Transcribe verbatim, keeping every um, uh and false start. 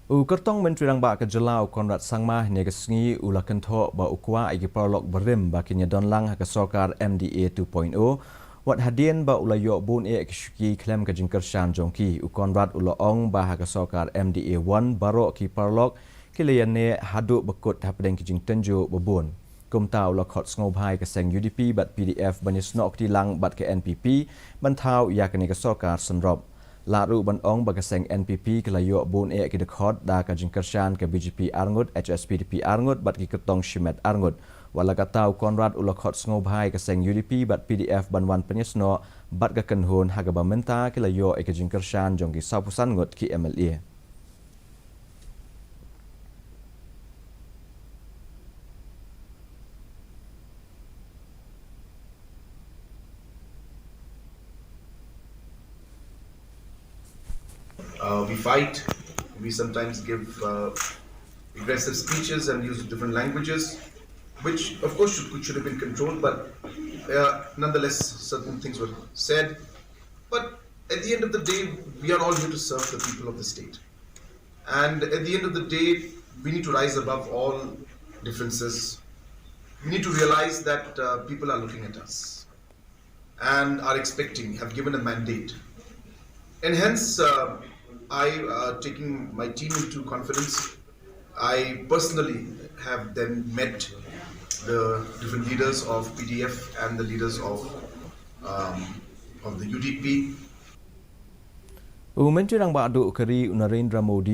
U Kyrtong Myntri Rangbah ka Jylla u Conrad Sangma hynne ka sngi u la kynthoh ba u kwah ïa ki paralok barim ba kin ïadon lang ha ka sorkar M D A two point oh. Wat hadien ba u la ïoh bun eh ki shuki khlem ka jingkyrshan jong ki, u Conrad u la ong ba ha ka sorkar M D A one baroh ki paralok ki la ïaneh haduh ba kut hapdeng ki jingtynjuh ba bun. Kumta u la khot sngewbha ïa ka seng U D P bad P D F ban ïasnoh kti lang bad ka N P P ban thaw ïa kane ka sorkar synrop. Lah ruh ban ong ba ka seng N P P ka la ïoh bun eh ki dkhot da ka jingkyrshan ka B J P arngut, H S P D P arngut bad ki kyrtong shimet arngut. Wat la katta u Conrad u la khot sngewbha ïa ka seng U D P bad P D F ban wan pynïasnoh bad ka kynhun ha kaba mynta ki la ïoh ïa ka jingkyrshan jong ki sawphew san ngut ki M L A. Uh, we fight. We sometimes give uh, aggressive speeches and use different languages, which of course should, should have been controlled, but uh, nonetheless, certain things were said. But at the end of the day, we are all here to serve the people of the state. And at the end of the day, we need to rise above all differences. We need to realize that uh, people are looking at us and are expecting, have given a mandate. And hence, uh, I, uh, taking my team into confidence, I personally have then met the different leaders of P D F and the leaders of, um, of the U D P. U Myntri Rangbah Duh ka Ri u Narendra Modi